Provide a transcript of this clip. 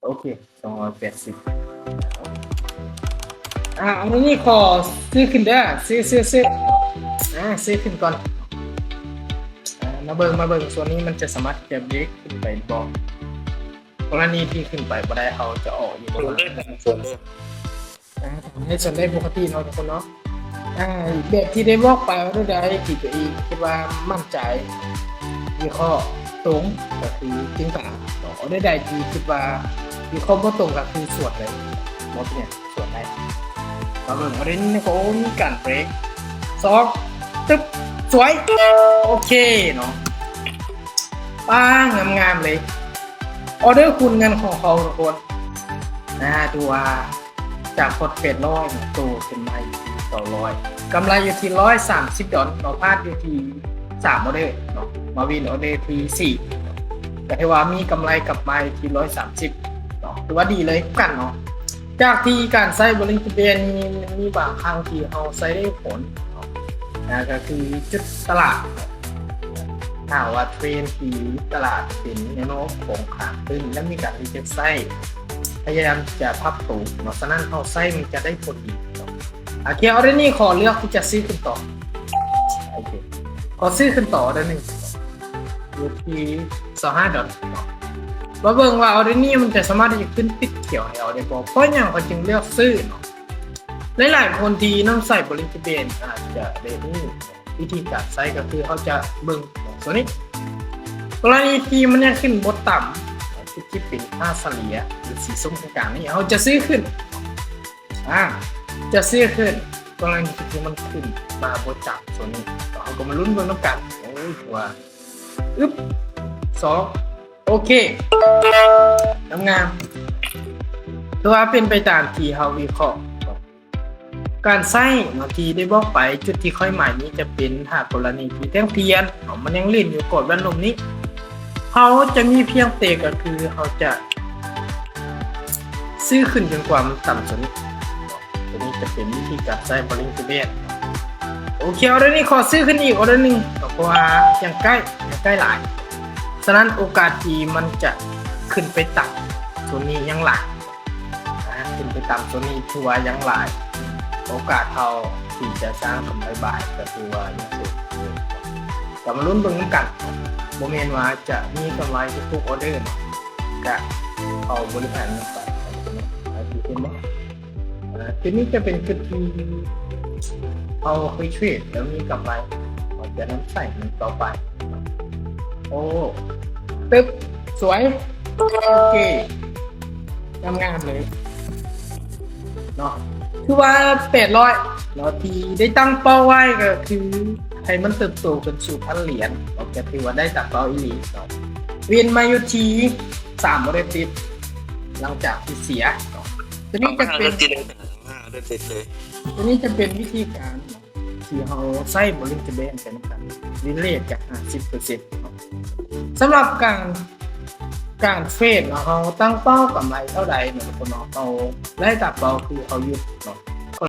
ໂອເຄ ສອງຮ້ອຍແປດສິບ. ອ່າ ອັນນີ້ຂໍຊື້ຂຶ້ນເດີ ຊື້ ຊື້ ຊື້ ອ່າ ຊື້ຂຶ້ນກ່ອນ. ອ່າ ມາເບິ່ງ ມາເບິ່ງສ່ວນນີ້ມັນຈະສາມາດທີ່ຈະເບຣກຂຶ້ນໄປບໍ່. ກໍລະນີທີ່ຂຶ້ນໄປບໍ່ໄດ້ ເຮົາຈະອອກຢູ່ປະມານ ໃນສ່ວນເລກປົກກະຕິເນາະທຸກຄົນເນາະ. ອ່າ ແບບທີ່ໄດ້ບອກໄປ ອໍເດີໃດທີ່ຕົວເອງຄິດວ່າໝັ້ນໃຈ ວິເຄາະຕົງ ກໍຄືຈຶ່ງຕະຫຼາດເນາະ. ອໍເດີໃດທີ່ຄິດວ່າວິເຄາະບໍ່ຕົງ ກໍຄືສວນເລີຍ ບໍ່ເປັນຫຍັງ ສວນໄດ້. ມາເບິ່ງອໍເດີນີ້ກໍ ໂອ້ ມີການເບຣກ ສອງ ຕຶບ ສວຍ ໂອເຄເນາະ ປ້າ ງາມໆເລີຍ. ອໍເດີຄູນເງິນຂອງເຮົາທຸກຄົນ ອ່າ ຖືວ່າຈາກພອດແປດຮ້ອຍໂຕຂຶ້ນມາຢູ່ທີ່ເກົ້າຮ້ອຍ ກຳໄລຢູ່ທີ່ຮ້ອຍສາມສິບດອນເນາະ ພາດຢູ່ທີ່ສາມອໍເດີເນາະ ມາວິນອໍເດີທີສີ່ ກໍຖືວ່າມີກຳໄລກັບມາຢູ່ທີ່ຮ້ອຍສາມສິບເນາະ ຖືວ່າດີເລີຍກັນເນາະ. ຈາກທີ່ການໃຊ້ Bollinger Band ນີ້ ມັນມີບາງຄັ້ງທີ່ເຮົາໃຊ້ໄດ້ຜົນເນາະ ອ່າ ກໍຄືຈຸດຕະຫຼາດ ຖ້າວ່າເທຣນທີ່ຕະຫຼາດເປັນແນວໂນ້ມຂອງຂາຂຶ້ນ ແລະ ມີການທີ່ຈະໃຊ້ ພະຍາຍາມທີ່ຈະປັບໂຕເນາະ ສະນັ້ນເຮົາໃຊ້ມັນຈະໄດ້ຜົນດີເນາະ. ໂອເຄ ອໍເດີນີ້ຂໍເລືອກທີ່ຈະຊື້ຂຶ້ນຕໍ່ ໂອເຄ ຂໍຊື້ຂຶ້ນຕໍ່ອໍເດີໜຶ່ງ ຢູ່ທີ່ຊາວຫ້າດອນເນາະ. ມາເບິ່ງວ່າອໍເດີນີ້ມັນຈະສາມາດທີ່ຈະຂຶ້ນປິດຂຽວໃຫ້ເຮົາໄດ້ບໍ່ ເພາະຫຍັງເຮົາຈຶ່ງເລືອກຊື້ເນາະ. ຫຼາຍໆຄົນທີ່ນຳໃຊ້ Bollinger Band ອາດຈະໄດ້ຮູ້ ວິທີການໃຊ້ກໍຄືເຮົາຈະເບິ່ງໂຊນນີ້ ກໍລະນີທີ່ມັນຍັງຂຶ້ນບໍ່ຕ່ຳຈຸດທີ່ເປັນຄ່າສະເລ່ຍ ຫຼື ສີສົ້ມກາງໆນີ້ ເຮົາຈະຊື້ຂຶ້ນ ອ່າ ຈະຊື້ຂຶ້ນ. ກໍລະນີທີ່ມັນຂຶ້ນມາບໍ່ຈຳໂຊນນີ້ ເຮົາກໍມາລຸ້ນເບິ່ງນຳກັນ. ໂອ້ຍ ວ່າ ອຶບ ສອງ ໂອເຄ ງາມໆ ຖືວ່າເປັນໄປຕາມທີ່ເຮົາວິເຄາະ. ການໃຊ້ເນາະ ທີ່ໄດ້ບອກໄປ ຈຸດທີ່ຂ້ອຍໝາຍນີ້ຈະເປັນຖ້າກໍລະນີທີ່ແທ່ງທຽນເນາະ ມັນຍັງຫຼິ້ນຢູ່ກອບດ້ານລຸ່ມນີ້ ເຮົາຈະມີພຽງແຕ່ກໍຄືເຮົາຈະຊື້ຂຶ້ນຈົນກວ່າມັນຕ່ຳສຸດ. ຕົວນີ້ຈະເປັນວິທີການໃຊ້ Bollinger Band. ໂອເຄ ອໍເດີນີ້ຂໍຊື້ຂຶ້ນອີກອໍເດີໜຶ່ງ ເພາະວ່າຍັງໃກ້ ຍັງໃກ້ຫຼາຍ ສະນັ້ນໂອກາດທີ່ມັນຈະຂຶ້ນໄປຕ່ຳໂຊນນີ້ຍັງຫຼາຍ. ອ່າ ຂຶ້ນໄປຕ່ຳໂຊນນີ້ຖືວ່າຍັງຫຼາຍ ໂອກາດເຮົາທີ່ຈະສ້າງກຳໄລບາຍກໍຖືວ່າຍັງສູງຢູ່. ກໍມາລຸ້ນເບິ່ງນຳກັນ ບໍ່ແມ່ນວ່າຈະມີກຳໄລທຸກໆອໍເດີເນາະ ກະເອົາບໍລິຫານນຳກັນເນາະ ໂອເຄບໍ່? ອ່າ ຈຸດນີ້ຈະເປັນຈຸດທີ່ເຮົາເຄີຍເທຣດແລ້ວມີກຳໄລ ເຮົາຈະນຳໃຊ້ມັນຕໍ່ໄປ. ໂອ້ ຕຶບ ສວຍ ໂອເຄ ງາມໆເລີຍເນາະ ຄືວ່າແປດຮ້ອຍເນາະ ທີ່ໄດ້ຕັ້ງເປົ້າໄວ້ກໍຄືໃຫ້ມັນເຕີບໂຕເປັນສູ່ພັນຫຼຽນເນາະ ກໍຖືວ່າໄດ້ຕາມເປົ້າອີ່ຫຼີເນາະ. ວິນມາຢູ່ທີ່ສາມອໍເດີຕິດ ຫຼັງຈາກທີ່ເສຍເນາະ. ຕົວນີ້ຈະເປັນ ເອົາເດີຕິດເລີຍ ເອົາເດີຕິດເລີຍ ຕົວນີ້ຈະເປັນວິທີການ ທີ່ເຮົາໃຊ້ Bollinger Band ໄປນຳກັນ win rate ຈະຫ້າສິບເປີເຊັນເນາະ. ສຳລັບການ ການເທຣດເນາະ ເຮົາຕັ້ງເປົ້າກຳໄລເທົ່າໃດເນາະ ທຸກຄົນເນາະ ເຮົາໄດ້ຕາມເປົ້າຄືເຮົາຢຸດເນາະ.